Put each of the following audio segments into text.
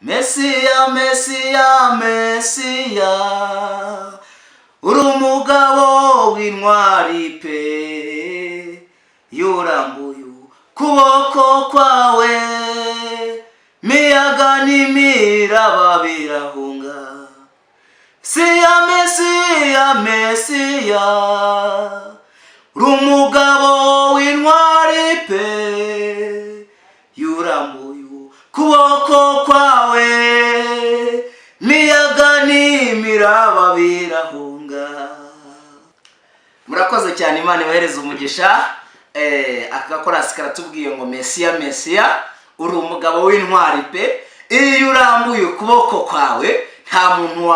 Mesiya, Mesiya, Mesiya, uri umugabo w'intwari pe. Yurambuye ukuboko kwawe, miyaga n'imiraba birahunga. Mesiya, Mesiya, Mesiya, uri umugabo w'intwari pe. Yurambuye ukuboko kwawe, miyaga n'imiraba birahunga. Murakoze cyane, Imana ibahereza umugisha. Aka gakorasi karatubwiye ngo: "Mesiya, Mesiya, uri umugabo w'intwari pe. Iyo urambuye ukuboko kwawe, nta muntu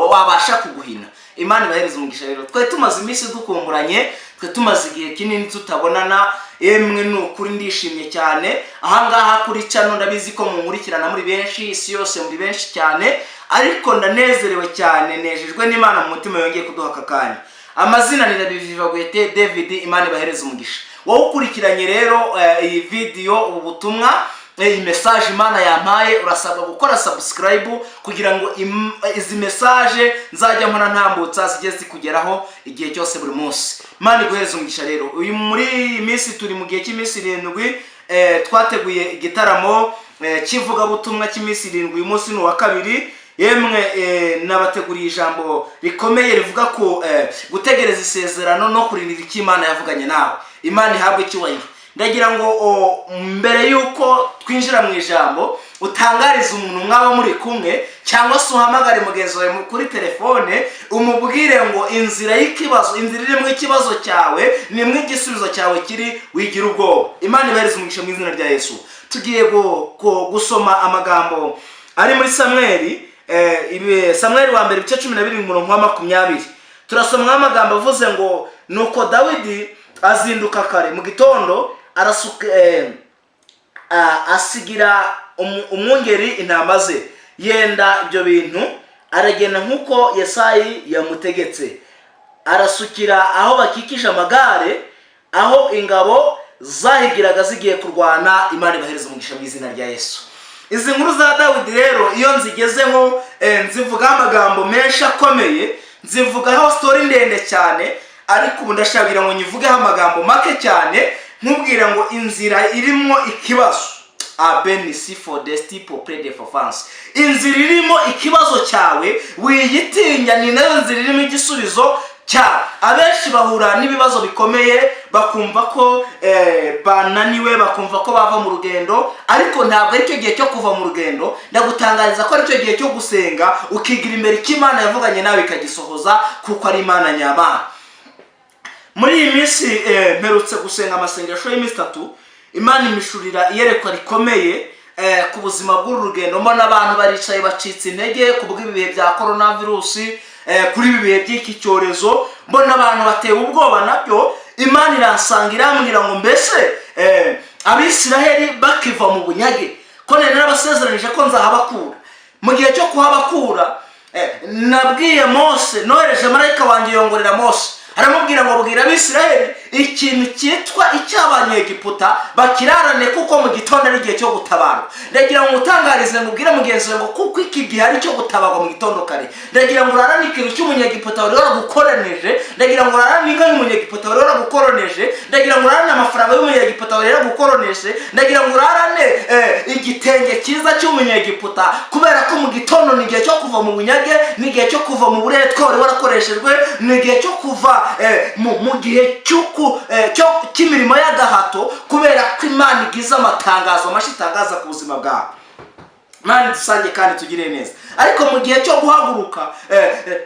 wabasha kuguhina." Imana ibahereza umugisha. Rero twari tumaze iminsi dukumburanye, twe tumaze igihe kinini tutabonana. Yemwe, ni ukuri ndishimye cyane. Ahangaha kuri channel, ndabizi ko munkurikirana muri benshi, isi yose muri benshi cyane, ariko ndanezerewe cyane, nejejwe n'Imana mu mutima yongeye kuduha aka kanya. Amazina ni Rabiviva Gwete David. Imana ibahereza umugisha. Wowe ukurikiranye rero iyi video, ubu butumwa, iyi message Imana yampaye, urasabwa gukora subscribe kugira ngo izi message nzajya mpora ntambutsa zijye zikugeraho igihe cyose, buri munsi. Imana iguhereza umugisha. Rero uyu muri iyi minsi turi mu gihe cy'iminsi 7. Twateguye igitaramo cy'ivugabutumwa cy'iminsi 7. Uyu munsi ni uwa kabiri. Yemwe, nabateguriye ijambo rikomeye rivuga ku gutegereza isezerano no kurindira icyo Imana yavuganye nawe. Imana ihabwe icyubahiro. Ndagira ngo mbere y'uko twinjira mu ijambo, utangarize umuntu mwaba muri kumwe, cyangwa se uhamagare mugenzi wawe kuri telefone, umubwire ngo inzira y'ikibazo, inzira irimo ikibazo cyawe, nimwe igisubizo cyawe kiri. Wigira ubwoba. Imana ibahereze umugisha mu izina rya Yesu. Tugiye gusoma amagambo ari muri Samweli, Samweli wa mbere, ibice 12, umurongo wa 20. Turasoma amagambo avuze ngo: "Nuko Dawidi azinduka kare mu gitondo, arasuka, asigira umwungeri intama ze, yenda ibyo bintu, aragenda nk'uko Yesayi yamutegetse, arasukira aho bakikije amagare, aho ingabo zahigiraga zigiye kurwana." Imana ibahereza umugisha mu izina rya Yesu. Izi nkuru za Dawidi rero, iyo nzigezeho, nzivugaho amagambo menshi akomeye, nzivugaho story ndende cyane, ariko ubu ndashaka ngo nyivugeho amagambo make cyane, nkubwira ngo inzira irimo ikibazo, abenisi for desti popre de fofance, inzira irimo ikibazo cyawe wiyitinya, ni nayo nzira irimo igisubizo cyawe. Abenshi bahura n'ibibazo bikomeye, bakumva ko bananiwe, bakumva ko bava mu rugendo, ariko ntabwo aricyo gihe cyo kuva mu rugendo. Ndagutangariza ko aricyo gihe cyo gusenga, ukigira imbere icyo Imana yavuganye nawe, ikagisohoza, kuko ari Imana nyamana. Muri iyi minsi mperutse gusenga amasengesho y'iminsi 3. Imana imishurira iyerekwa rikomeye ku buzima bw'uru rugendo. Mbona abantu baricaye, bacitse intege ku bw'ibi bihe bya korona virusi, kuri ibi bihe by'iki cyorezo. Mbona abantu batewe ubwoba nabyo. Imana iransanga, irambwira ngo: "Mbese Abisiraheli bakiva mu bunyage, ko nari narabasezeranije ko nzahabakura, mu gihe cyo kuhabakura nabwiye Mose, nohereje marayika wanjye yongorera Mose, aramubwira ngo: 'Bwira Abisiraheli ikintu cyitwa icy'Abanyegiputa bakirarane, kuko mu gitondo ari igihe cyo gutabarwa.'" Ndagira ngo utangarize, ngo ubwire mugenzi wawe ngo kuko iki gihe ari icyo gutabarwa mu gitondo kare. Ndagira ngo urarane ikintu cy'Umunyegiputa wari waragukoronije. Ndagira ngo urarane inka y'Umunyegiputa wari waragukoronije. Ndagira ngo urarane amafaranga y'Umunyegiputa wari yaragukoronije. Ndagira ngo urarane igitenge cyiza cy'Umunyegiputa, kubera ko mu gitondo ni igihe cyo kuva mu bunyage, ni igihe cyo kuva mu buretwa wari warakoreshejwe, ni igihe cyo kuva mu gihe cy'imirimo y'agahato, kubera ko Imana igize amatangazo mashya itangaza ku buzima bwawe. Imana dusange kandi tugire neza. Ariko mu gihe cyo guhaguruka,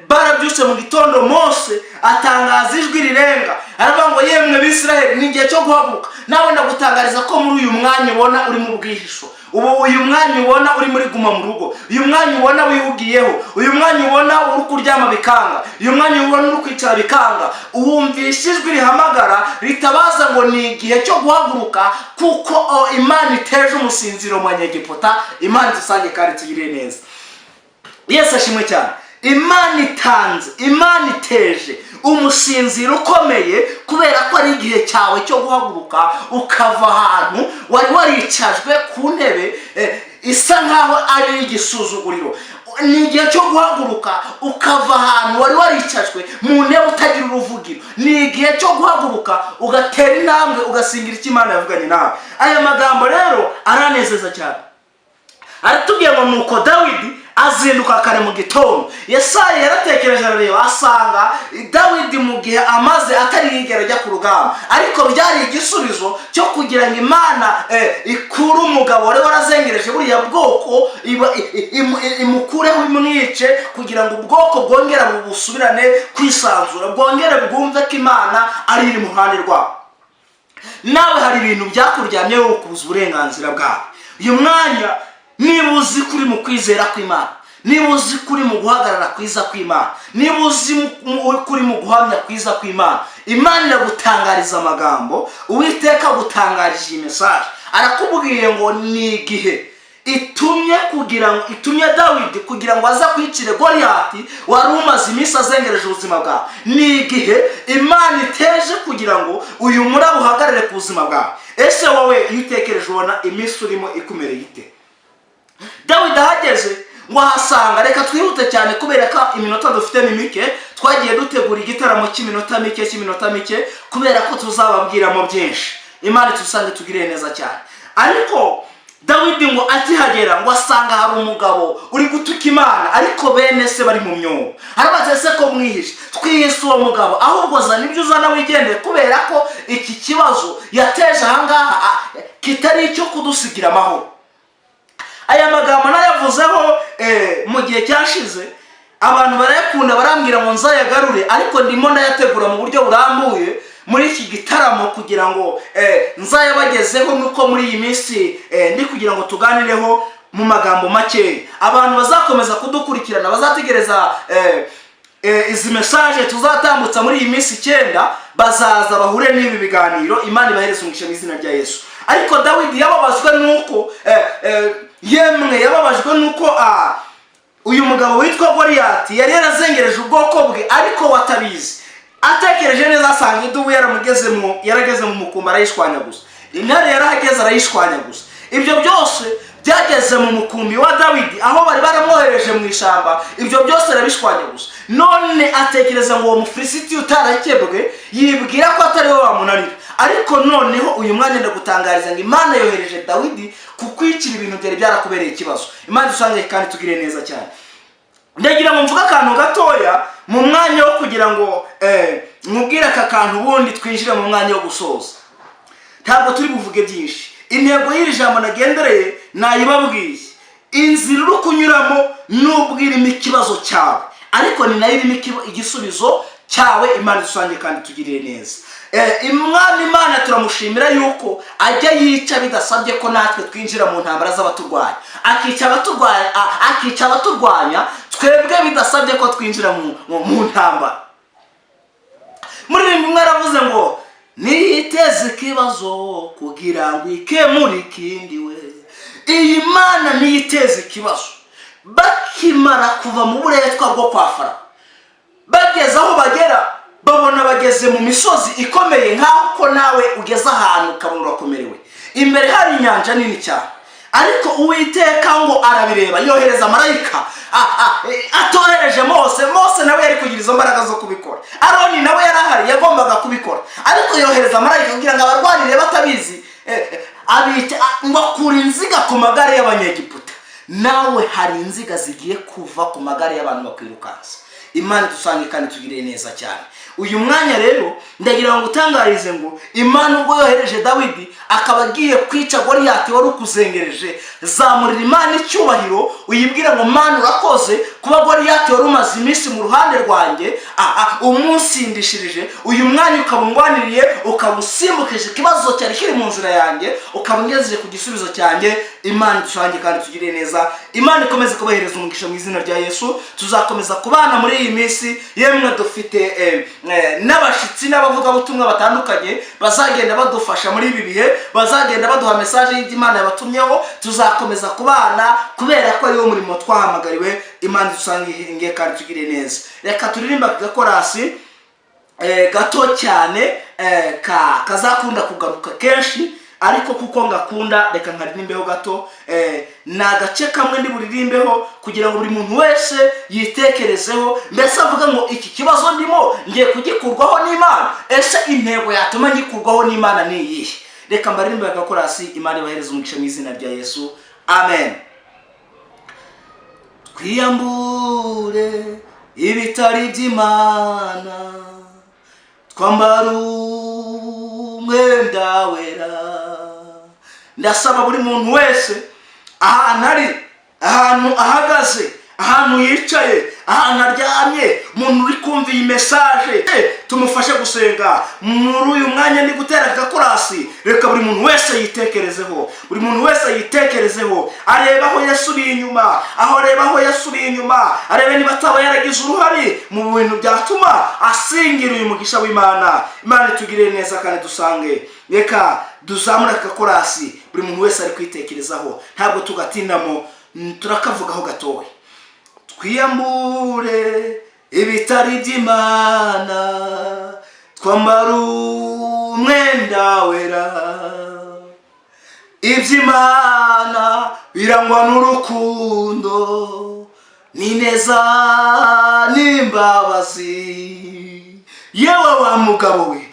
barabyutse mu gitondo, Mose atangaza ijwi rirenga, aravuga ngo: "Yemwe Bisiraheli, ni igihe cyo guhaguruka." Nawe ndagutangariza ko muri uyu mwanya ubona uri mu bwihisho ubu, uyu mwanya ubona uri muri guma mu rugo, uyu mwanya ubona wihugiyeho, uyu mwanya ubona uri kuryama bikanga, uyu mwanya ubona uri kwicara bikanga, wumvisha ijwi rihamagara, ritabaza ngo ni igihe cyo guhaguruka, kuko Imana iteje umusinziro mu Banyegiputa. Imana dusange kandi tugirire neza. Yesu ashimwe cyane. Imana itanze, Imana iteje umusinziro ukomeye, kubera ko ari igihe cyawe cyo guhaguruka, ukava ahantu wari waricajwe ku ntebe. isa nkaho ari igisuzuguriro. Ni igihe cyo guhaguruka ukava ahantu wari waricajwe mu ntebe utagira uruvugiro. Ni igihe cyo guhaguruka ugatera intambwe, ugasingira icyo Imana yavuganye nawe. Aya magambo rero aranezeza cyane. Aratubwiye ngo: "Nuko Dawidi azinduka kare mu gitondo." Yesayi yaratekereje, arareba, asanga Dawidi mu gihe amaze atari yigera ajya ku rugamba, ariko byari igisubizo cyo kugira ngo Imana ikure umugabo wari warazengereje buriya bwoko, imukureho, imwice, kugira ngo ubwoko bwongere busubirane kwisanzura, bwongere bwumve ko Imana ari iri mu ruhande rwabo. Nawe hari ibintu byakuryamyeho ukubuza uburenganzira bwawe. Uyu mwanya, niba uzi ko uri mu kwizera kw'Imana, niba uzi ko uri mu guhagarara kwiza kw'Imana, niba uzi ko uri mu guhamya kwiza kw'Imana, Imana iragutangariza amagambo. Uwiteka agutangarije iyi message, arakubwiye ngo ni igihe itumye kugira ngo itumye Dawidi kugira ngo aze kwicire Goliyati wari umaze iminsi azengereje ubuzima bwawe. Ni igihe Imana iteje kugira ngo uyu muraba uhagarare ku buzima bwawe. Ese wowe iyo utekereje, ubona iminsi urimo ikumereye ite? Dawidi ahageze ngo ahasanga, reka twihute cyane kubera ko iminota dufite ni mike. Twagiye dutegura igitaramo cy'iminota mike, cy'iminota mike, kubera ko tuzababwiramo byinshi. Imana itusange tugiriye neza cyane. Ariko Dawidi ngo akihagera, ngo asanga hari umugabo uri gutuka Imana, ariko bene se bari mu myobo. Arabaza: "Ese ko mwihishe?" "Twihise uwo mugabo, ahubwo zana ibyo uzana wigendere, kubera ko iki kibazo yateje ahangaha kitari icyo kudusigira amahoro." Aya magambo nayavuzeho mu gihe cyashize, abantu barayakunda, barambwira ngo nzayagarure, ariko ndimo ndayategura mu buryo burambuye muri iki gitaramo kugira ngo nzayabagezeho. Nuko muri iyi minsi ndi kugira ngo tuganireho mu magambo makeya. Abantu bazakomeza kudukurikirana, bazategereza izi message tuzatambutsa muri iyi minsi 9, bazaza bahure n'ibi biganiro. Imana ibahereze umugisha mu izina rya Yesu. Ariko Dawidi yababajwe nuko yemwe yababajwe nuko uyu mugabo witwa Goliyati yari yarazengereje ubwoko bwe, ariko watabizi. Atekereje neza, asanga idubu yaramugeze yarageze mu mukumbi arayishwanyaguza, intare yarahageze arayishwanyaguza. Ibyo byose byageze mu mukumbi wa Dawidi aho bari baramwohereje mu ishyamba, ibyo byose arabishwanyaguza. None atekereza ngo uwo Mufilisiti utarakebwe, yibwira ko atari we wamunanira. Ariko noneho uyu mwanya ndagutangariza ngo Imana yohereje Dawidi kukwicira ibintu byari byarakubereye ikibazo. Imana dusange kandi tugire neza cyane. Ndagira ngo mvuge akantu gatoya mu mwanya wo kugira ngo nkubwire aka kantu, ubundi twinjire mu mwanya wo gusoza. Ntabwo turi buvuge byinshi. Intego y'iri jambo nagendereye nayibabwiye. Inzira uri kunyuramo, nubwo irimo ikibazo cyawe, ariko ni nayo irimo igisubizo cyawe. Imana dusange kandi tugirire neza. Umwami Imana turamushimira yuko ajya yica bidasabye ko natwe twinjira mu ntambara z'abaturwanya. Akica abaturwanya, akica abaturwanya twebwe bidasabye ko twinjira mu ntambara. Muririmba umwe aravuze ngo: "Niteze ikibazo kugira ngo ikemure ikindi." We, iyi Mana niyiteze ikibazo. Bakimara kuva mu buretwa bwo kwa Farawo, bageze aho bagera, babona bageze mu misozi ikomeye, nk'aho ko nawe ugeze ahantu ukabona urakomerewe, imbere hari inyanja nini cyane. Ariko Uwiteka ngo arabireba, yohereza marayika. Atohereje Mose, Mose nawe yari kugira izo mbaraga zo kubikora, Aroni nawe yari ahari, yagombaga kubikora, ariko yohereza marayika kugira ngo abarwanire batabizi. Ngo akura inziga ku magare y'Abanyegiputa. Nawe hari inziga zigiye kuva ku magare y'abantu bakwirukansa. Imana dusange kandi tugiriye neza cyane. Uyu mwanya rero ndagira ngo utangarize ngo Imana ubwo yohereje Dawidi akaba agiye kwica Goliyati wari ukuzengereje, zamurira Imana icyubahiro, uyibwire ngo: "Mana, urakoze kuba Goliyati wari umaze iminsi mu ruhande rwanjye umunsindishirije, uyu mwanya ukaba undwaniriye, ukaba usimbukije ikibazo cyari kiri mu nzira yanjye, ukaba ungejeje ku gisubizo cyanjye." Imana dusange kandi tugiriye neza. Imana ikomeze kubahereza umugisha mu izina rya Yesu. Tuzakomeza kubana muri iyi minsi. Yemwe, dufite n'abashyitsi n'abavugabutumwa batandukanye bazagenda badufasha muri ibi bihe, bazagenda baduha message y'ibyo Imana yabatumyeho. Tuzakomeza kubana kubera ko ariwo murimo twahamagariwe. Imana dusange kandi tugire neza. Reka turirimba agakorasi gato cyane, kazakunda kugaruka kenshi. Ariko kuko ngakunda, reka nkaririmbeho gato. Ni agace kamwe ndi buririmbeho kugira ngo buri muntu wese yitekerezeho, mbese avuga ngo: "Iki kibazo ndimo ngiye kugikurwaho n'Imana? Ese intego yatuma ngikurwaho n'Imana ni iyihe?" Reka mbaririmbe agakorasi. Imana ibahereza umugisha mu izina rya Yesu, amen. Twiyambure ibitari by'Imana, twambara umwenda wera. Ndasaba buri muntu wese ahantu ari, ahantu ahagaze, ahantu yicaye, ahantu aryamye, umuntu uri kumva iyi message, tumufashe gusenga muri uyu mwanya ndi gutera agakorasi. Reka buri muntu wese yitekerezeho, buri muntu wese yitekerezeho, areba aho yasubiye inyuma, aho areba aho yasubiye inyuma, arebe niba ataba yaragize uruhare mu bintu byatuma asingira uyu mugisha w'Imana. Imana itugirire neza kandi dusange. Reka duzamure aka gakorasi, buri muntu wese ari kwitekerezaho. Ntabwo tugatindamo, turakavugaho gatoya. Twiyambure ibitari by'Imana, twambara umwenda wera. Iby'Imana birangwa n'urukundo n'ineza n'imbabazi. Yewe wa mugabo we,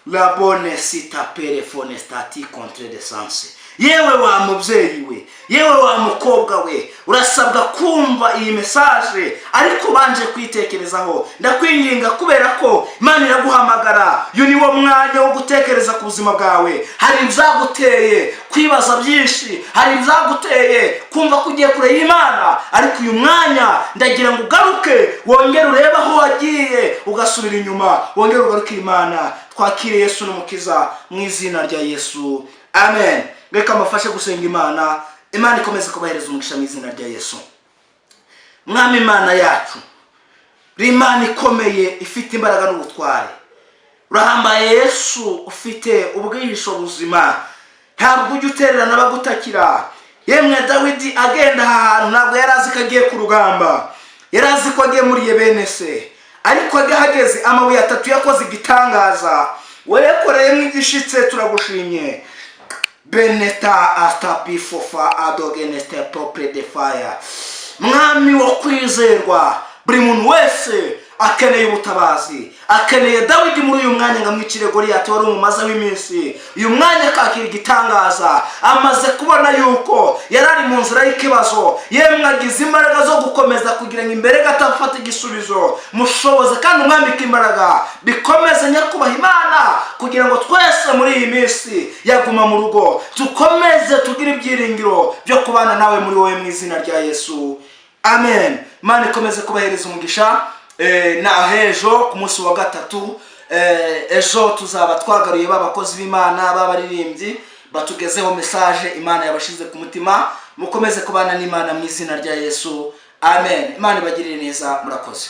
labone sita perefone stati contre de sanse, yewe wa mubyeyi we, yewe wa mukobwa we, urasabwa kumva iyi message ariko ubanje kwitekerezaho. Ndakwinginga kubera ko Imana iraguhamagara. Uyu ni wo mwanya wo gutekereza ku buzima bwawe. Hari ibyaguteye kwibaza byinshi, hari ibyaguteye kumva ko ugiye kure y'Imana, ariko uyu mwanya ndagira ngo ugaruke, wongere urebe aho wagiye ugasubira inyuma, wongere ugaruke Imana. Twakire Yesu n'Umukiza mu izina rya Yesu, amen. Reka mbafashe gusenga Imana. Imana ikomeze kubahereza umugisha mu izina rya Yesu. Mwami Imana yacu, uri Imana ikomeye, ifite imbaraga n'ubutware. Urahambaye Yesu, ufite ubwihisho buzima, ntabwo ujya utererana abagutakira. Yemwe, Dawidi agenda aha hantu ntabwo yari azi ko agiye ku rugamba, yari azi ko agiye muri bene se, ariko ahageze amabuye atatu yakoze igitangaza. Wayakoreyemo igishitse, turagushimye. Beneta atapifofa adogeneste popre de fire. Mwami wo kwizerwa, buri muntu wese akeneye ubutabazi, akeneye Dawidi muri uyu mwanya ngo amwicire Goriyati wari umumazeho iminsi. Uyu mwanya akakira igitangaza, amaze kubona yuko yari ari mu nzira y'ikibazo. Yemwe, agize imbaraga zo gukomeza kugira ngo imbere gato afate igisubizo. Mushoboze kandi umwambike imbaraga, bikomeze nyakubaha Imana, kugira ngo twese muri iyi minsi yaguma mu rugo dukomeze tugire ibyiringiro byo kubana nawe muri wowe, mu izina rya Yesu, amen. Imana ikomeze kubahereza umugisha. Na hejo ku munsi wa gatatu, ejo tuzaba twagaruye ba bakozi b'Imana b'abaririmbyi batugezeho message Imana yabashize ku mutima. Mukomeze kubana n'Imana mu izina rya Yesu, amen. Imana ibagirire neza, murakoze.